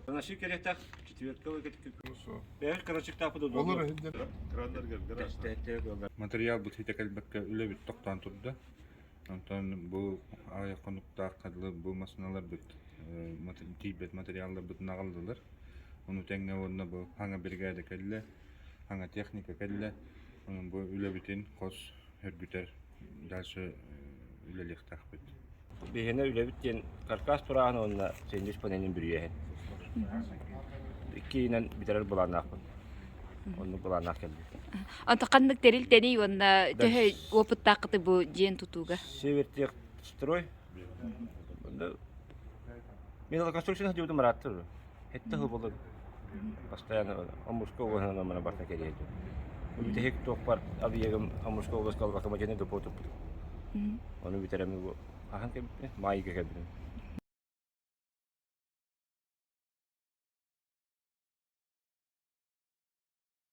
Наши кэлиэхтээх четверка Бэйэ кырачыктаахпыт удобно. Материалбыт ситэ кэлбэккэ үлэбит тохтоон турда. Онтон бу аҕыйах хонуктаахха дылы бу массыыналарбыт тиийбэт материалларбытын аҕаллылар. Ону тэҥҥэ уонна бу хаҥа биригээдэ кэллэ, хаҥа техника кэллэ. Онон бу үлэбитин хос үргүтэр дальше үлэлиэхтээхпит. Биһиэнэ үлэбит диэн каркас турааһын уонна сэндвич панелин бүрүйээһин. Иккиинэн бүтэрэр былааннаахпын. Оннук былааннаах кэллим. Онто ханнык тэрилтэний уонна төһө опыттааххыты бу дьиэн тутууга? Севертехстрой. Металлоконструкцияны сылдьыбытым ырааттыр. Хетте сыл буолла. Постоянно Амурская облаһынан мана барта кэлиэдим. Бүтэһик туохпар объегым Амурская областка Албакаматины депо туппутум. Ону бүтэрэммин бу хаһан кэлбиппин? Маайга кэлбитим.